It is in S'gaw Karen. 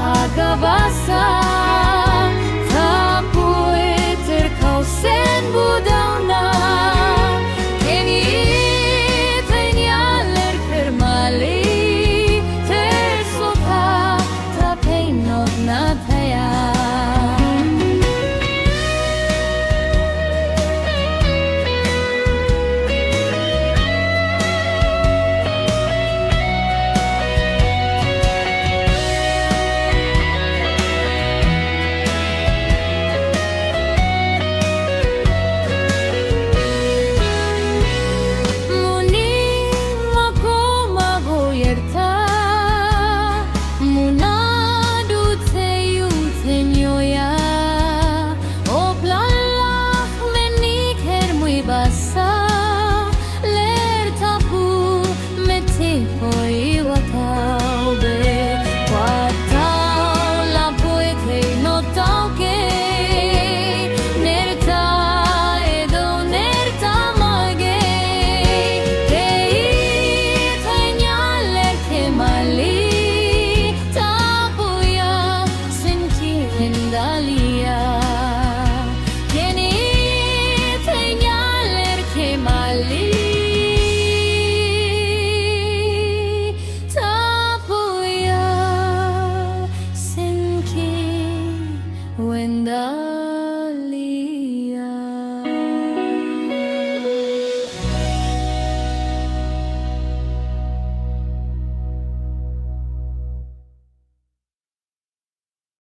အဂၤဘၣ်ဆၣ်, တၢ်ပှ့ၤတၢ်တခီစဲဘူးဒီးနၤ, ခဲကနံၣ်အံၤသ့ၣ်ညါလၢတၢ်မၤလံ, တၢ်ဆိကမိၣ်, တၢ်ဖံးနီၣ်နၤဖဲယၤ မုၢ်နံၤမၤကိၢ်မၤဂီၤယဲတၢ်, မုၢ်နၤဒုးသ့ၣ်ယူၤသ့ၣ်ညိယၤ, အိၣ်ဖျါလၢမုၢ်နံၤခဲတမှံၤဘၣ်ဆၣ်, လၢတၢ်ပူၤ မ့ၢ်ထံဖိအံၤဝဲတၢ်အိၣ်ဘှံး, ပှၤတၢ်လၢပှဲၤသ့ၣ်နီၣ်ထီၣ်က့ၤ, နဲတတၢ်အဲၣ်ဒိးနဲတတၢ်မၤဂ့ၤ, ခဲအံၤသ့ၣ်ညါလၢခဲမၤလံ, တၢ်ပူၤယၤ စ့ၢ်ကီးဝဲဒၣ်လံယၤ, ခဲအံၤသ့ၣ်ညါလၢခဲမၤလံ, တၢ်ပူၤယၤ စ့ၢ်ကီးဝဲဒၣ်